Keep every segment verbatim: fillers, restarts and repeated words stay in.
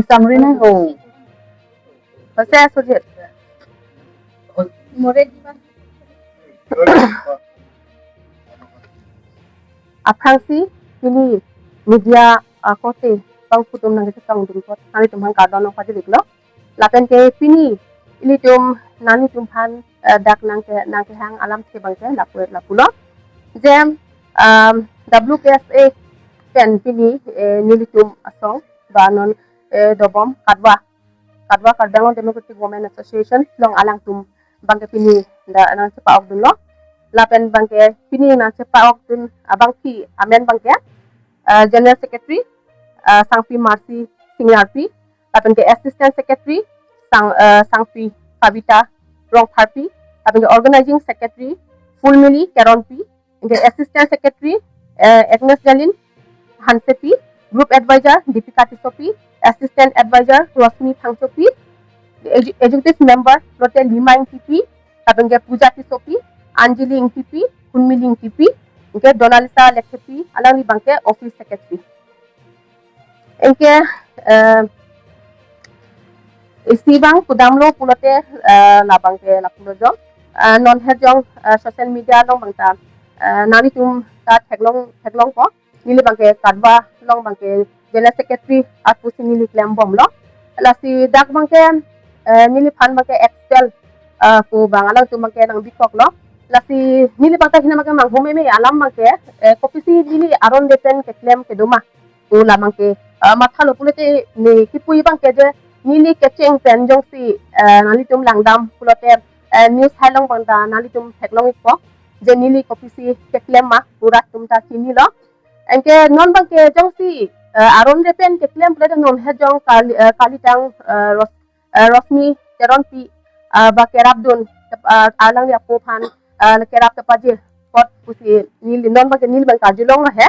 Samri na ho. Pase sujit. Aphrangsi pini media akorte bangphutum nangkachetongdun apot nanglitum aphan kardom nangpajir-iklo. Lapen ke pini ilitum nanglitum aphan, eh, dak nangke nangkehang alamthe abangke lapu lapulo. Je, um, W K S A pen pini, eh, nelitum asong ba non, eh, dobom Katwa, Katwa Karbi Anglong Democratic Women Association along alangtum abangke pini dak nangchepa-okdunlo. Lapen abangke pini nangchepa-okdun abangpi amen abangke, eh, General Secretary, eh, Sangpi Mercy Singnarpi, lapen ke Assistant Secretary Sang, eh, Sangpi Kavita Rongpharpi, lapen ke Organizing Secretary Fulmili Teronpi, ke Assistant Secretary, eh, Agnes Jalin Hansepi, Group Advisor Deepika Tissopi, Assistant Advisor Rosmi Phangchopi, Ex-, Executive Member lote Lima Ingtipi, lapen ke Puja Tissopi, Anjali Ingtipi, Hunmili Ingtipi, ke Donalisa Lekhepi, alangli abangke Office Secretary. Anke, eh, isi abang pudamlo pulote, eh, labangke lapulo jong. Eh, non het jong, eh, social media along abangta, eh, nanglitum ta theklong, theklongpo. Neli abangke Katwa along abangke General Secretary arpu si neli klembomlo. Lasi dak abangke, eh, neliphan abangke expel, eh, pu abang alangtum abangke nangbikoklo. Lasi neli abangta hina abangke manghumeme alam abangke, eh, kopisi neli aron depen keklem kedo ma pu labangke, eh, mathalo pulote ne kipu abangke je neli kecheng pen jongsi, eh, nanglitum langdam pulote, eh, news hai along abangta nanglitum theklong-ikpo je neli kopisi keklem ma pu rat atum ta chinilo. Anke non abangke jongsi, eh, aron depen keklem pulote non het jong kali, eh, kalitang, eh, Ros-, eh, Rosmi Teronpi, eh, ba kerapdun, eh, alangli apo aphan, eh, kerap kepajir apot pusi neli non abangke neli abang karjulonglo he.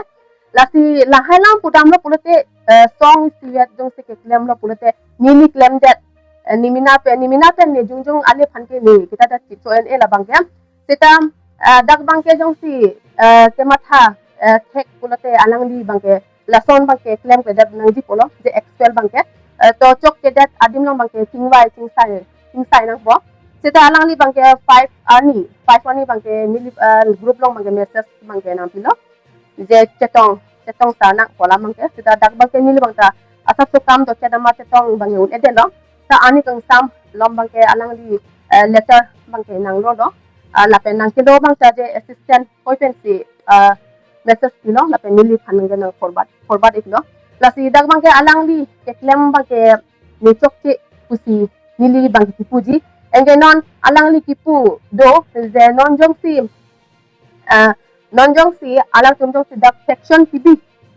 Lasi lahai alam pudamlo pulote, eh, song isivet jongsi keklemlo pulote neli klemdet, eh, nemena pen, nemena pen ne jongjong ale aphan ke ne kita ta chipso en e labangke. Seta, eh, dak abangke jongsi, eh, kematha, eh, thek pulote alangli abangke lason abangke klemkledet nangji pulo je expel abangke, eh, to chokchedet adim along abangke chingvai chingsai, chingsai nangpo. Seta alangli abangke five arni, five arni abangke neli, eh, group along abangke message abangke nangpilo je chetong, chetong ta nang pu alam abangke. Seta dak abangke neli abangta asapso kam dochedam ma chetong abangke un-edetlo. Ta arni kangsam along abangke alangli, eh, letter abangke nanglolo. Ah, lapen nangkelo abangta je assistant hoi pensi, ah, message pilo, lapen neliphan abangke nang forward, forward-iklo. Lasi dak abangke alangli keklem abangke ne chokche pusi neli abangke kipuji. Anke non alangli kipu do je non jongsi, ah, non jongsi alangtum jongsi dak section kibi,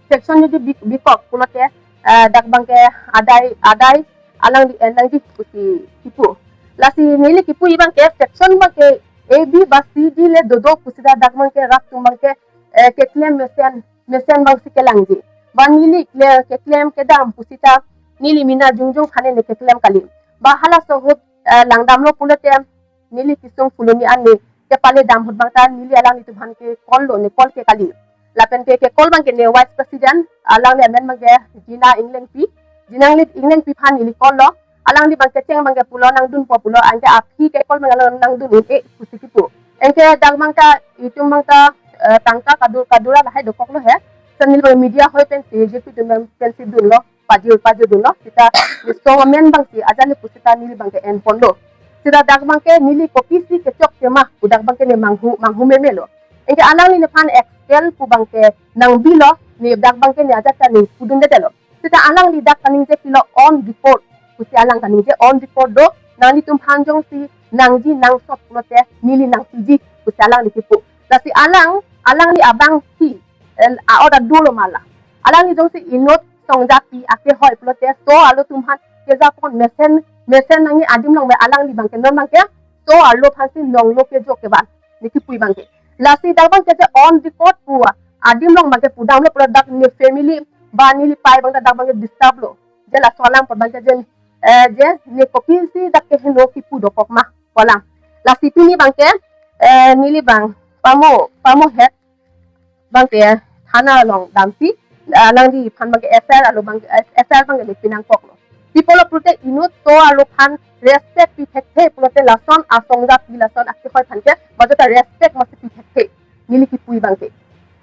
section jodi bi-, bikok pulote, ah, dak abangke adai, adai alangli en nangji pusi kipu. Lasi neli kipu abangke section abangke A B ba C D le dodo pusi ta dak abangke rat atum abangke, eh, keklem mesen, mesen abangsi kelangji. Ba neli kle-, keklem kedam pusi ta neli mena jongjong aphan ne keklem kali. Ba halaso ahut, eh, langdamlo pulote neli kesung Phuloni an ne kepale dam ahut abangta neli alanglitum aphan ke call-lo, ne call ke kali. Lapen ke, ke call abangke ne Vice President, alangli amen abangke Jina Englengpi. Jina Engleng-, Englengpi aphan neli call-lo. Alangli abangke cheng abangke pulo nangdunpo pulo, anke aphi ke call abangke nangdun un-e pusi kipu. Anke dak abangta, itum abangta, eh, tangka kadur, kadura lahai dokoklo he. Sa neli abang media hoi pensi, J P atum pensi dunlo, pajir, pajir dunlo. Seta laso amen abangsi ajali pusita neli abangke enponlo. Seta dak abangke neli kopisi kechokche ma pu dak abangke ne manghu, manghumemelo. Anke alangli nephan expel pu abangke nangbilo, ne dak abangke ne ajat ta ne pudundedetlo. Seta alangli dak kaningje pilo on record pusi alang kaningje on record do, nanglitum aphan jongsi nangji nangsot pulote neli nangpiji pusi alangli kipu. Lasi alang, alangli abangsi, eh, a-order dolo ma la. Alangli jongsi inut songjapi ake hoi pulote so arlo atum aphan kejapon mesen, mesen nangji adim along me alangli abangke non abangke so arlo aphansi nonglo kejo kevan ne kipu abangke. Lasi dak abangke je on record pu adim along abangke pudamlo pulo dak ne family ba neli pei abangta dak abangke disturb-lo. Je laso alam pu abangke je, eh, je ne kopisi dak keheno kipu dokok ma pu alam. Lasi pini abangke, eh, neli abang pamo, pamo het abangke thana along damsi, alangli aphan abangke F I R alo abang, F I R abangke le pinangkoklo. Pi pulo pulote inut so arlo aphan respect pi thekthe pulote lason asong japi lason akehoi aphan ke bajota respect masi pi thekthe. Neli kipu abangke.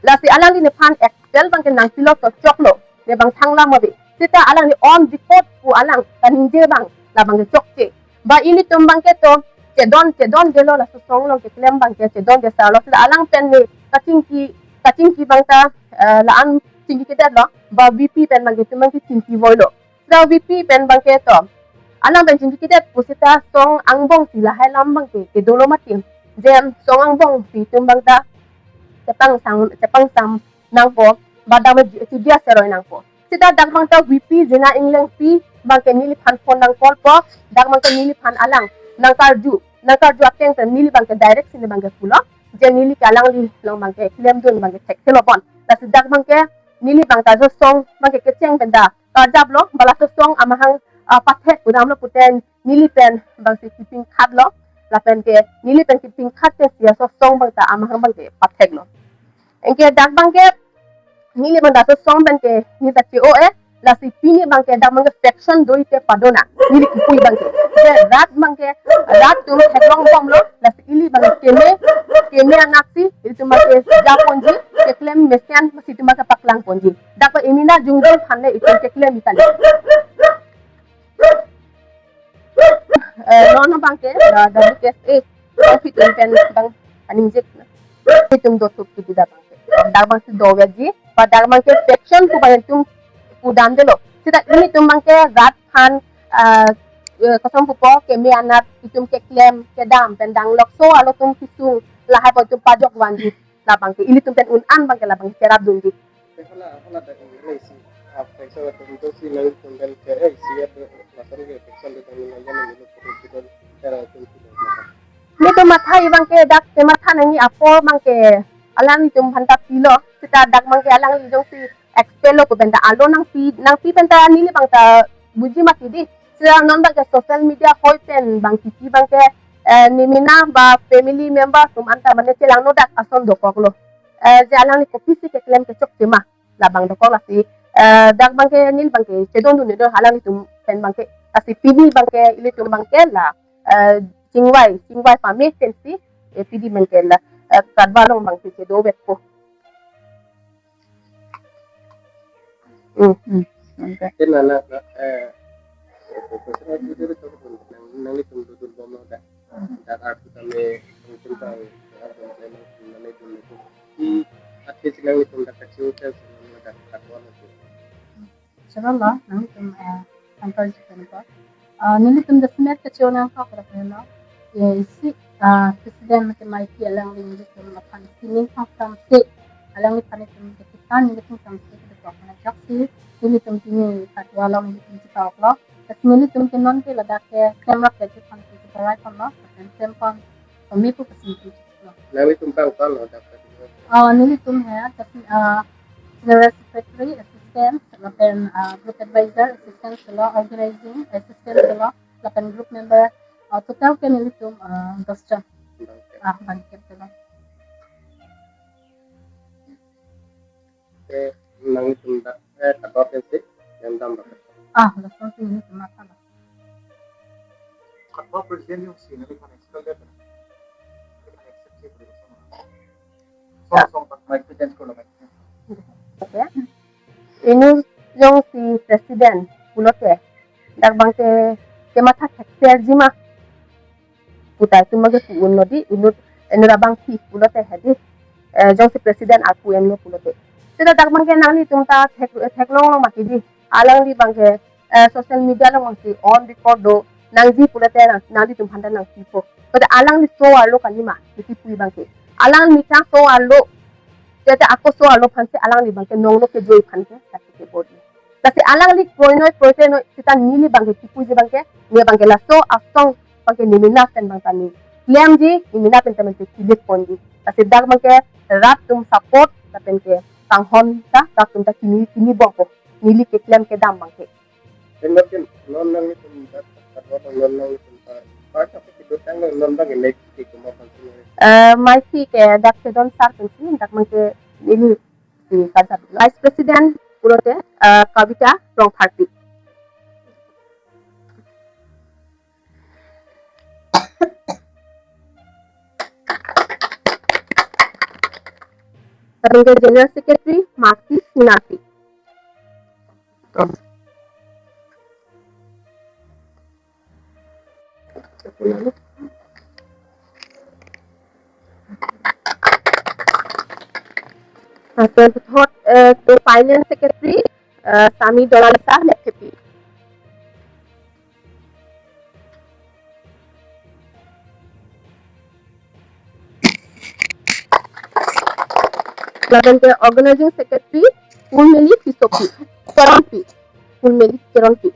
Lasi alangli nephan expel abangke nangpilo to choklo. Ne abang thang lam ave. Seta alangli on record pu alang kaningje abang labangke chokche. Ba ilitum abangke to chedon chedondelo laso song along keklem abangke chedonde sar lo. Seta alang pen ne kachingki kachingki abangta, eh, la-an chingki kedetlo. Ba V P pen abangke itum abangke chingki voilo. Seta V P pen abangke to alang pen chingki kedet pu seta song angbong si lahai alam abangke kedolo mati. Je song angbong si itum abangta chepangsam chepangsam nangpo, ba dam ji-, jiya seroi nangpo. Seta dak abangta V P Jina Englengpi abangke neliphan phone nang call po, dak abangke neliphan alang nang karju, nang karju ateng pen neli abangke direct si ne abangke pulo, je neli ke alangli along abangke klemdun abangke thekthelo bon. Lasi dak abangke neli abangta jo song abangke kecheng pen ta karjaplo, ba laso song amahang, ah, pathek pu damlo pute neli pen abangsi kipingkhatlo, lapen ke neli pen kipingkhat ke si laso song abangta amahang abangke patheklo. Anke dak abangke neli abangta laso song pen ke neli ta che-o-e, lasi pini abangke dak abangke faction do-ite padona, neli kipu abangke. Je rat abangke, rat atum theklongbomlo, lasi ili abangke keme, keme anat si ilitum abangke japonji, keklem mesen masi itum abangke paklangponji. Dak abang imina jongjong aphan le itum keklem ikali. Eh, non abangke, eh, W K S A, kongpi atum pen abang aning jik na. Itum do thup kiti dak abangke. Dak abangsi doverji, ba dak abangke faction pu abang itum pudamdelo. Seta ilitum abangke rat aphan, eh, eh, koson pupo keme anat itum keklem kedam pen danglok so arlo atum kisung lahai pu itum pajok vanji. Labangke ilitum pen un-an abangke labangke cherapdunji. Te hala, hala dak ini si, ah, faction atum do si nangtum pen ke, eh, si ya do, lason ke faction do kami nang jana nilo pura pura, eh, atum pura pura. Nelitum matha abangke dak kematha nangji apor abangke alanglitum aphanta pilo, seta dak abangke alangli jongsi expel lo pu pen ta alo nangpi, nangpi pen ta neli abangta buji mati di. Seta non abangke social media hoi pen abang kiki abangke, eh, nemena ba family member atum anta mane chelangno dak ason dokoklo. Eh, je alangli kopisi keklem kechokche ma labang dokok lasi, eh, dak abangke neli abangke chedondunde do alanglitum pen abangke, lasi pini abangke ilitum abangke la, eh, chingvai, chingvai pame pensi, eh, pini abangke la, eh, Katwa along abangke chedovetpo. Hmm. Hmm. Okay. Te nana, na, eh, nang, nanglitum dodunbomlo dak. Dak arpu tame, nangtum tang, dak dun tame, nangtum nangtum. I, at least nanglitum dak kachi hotel, dak Katwa lo. Chalo lo, nanglitum, eh, antar jikan ko. Ah, nelitum dak semet kachi onang ko, kara kena lo. Ye, isi, ah, president mate maiki alangli nelitum aphan sining thang samse, alangliphan itum kekitan nelitum samse kedokok na jaksi, nelitum pini Katwa along nelitum chitoklo. Lasi nelitum ke non ke ladak ke klemrap ke chiphan ke chiparai ponlo, lapen klempon, kami pu kasinti chiklo. Nanglitum bang kono dak ke? Ah, nelitum he, lasi, ah, General Secretary, Assistant, lapen, ah, Group Advisor, Assistant silo, Organizing, Assistant silo, lapen Group Member, ah, total ke nelitum, ah, dos jon. Bang ke. Ah, bang ke silo. Eh, nanglitum dak, eh, Katwa pensi, yang dam dak. Ah, lason si nelitum matha lo. Katwa president jongsi nangli kan expel det. Accept si president. Song, song, tak mic change ko lo, mic. Okay. Inut jongsi president pulote dak abangke kematha thekserji ma puta itum abangke pu unlo di, inut, inut abang pi pulote hedi, eh, jongsi president arpu enlo pulote. Seta dak abangke nanglitum ta thek, theklonglo mati di. Alangli abangke, eh, social media along abangsi on record do nangji pulote nang, nanglitum aphanta nangpipo. Pulote alangli so arlo kalima, neli kipu abangke. Alang methang so arlo, tete ako so arlo aphansi alangli abangke nonglo kejoi aphan ke, lasi kebor di. Lasi alangli kroinoi, kroitenoi, seta neli abangke kipuji abangke, ne abangke laso asong abangke nemena pen abangta ne klemji, nemena pen ta mante kilik ponji. Lasi dak abangke rat atum support, lapen ke kanghon ta, rat atum ta kini, kini bongpo. Neli keklem kedam abangke. Enlo kin, non nanglitum dak, dak non nanglitum ta, part of it do tang non abangke next week mo kan sini. Eh, maisi ke dak sedon sar pensi, dak abangke neli si kajat. Vice President, pulote, ah, Kavita Rongpharpi. Lapen ke General Secretary Maxi Sinati. Lapen puthot, eh, ke Finance Secretary, eh, Sami Donalisa Lekthepi. Lapen ke Organizing Secretary Pulmeli Tissopi, Teronpi, Pulmeli Teronpi.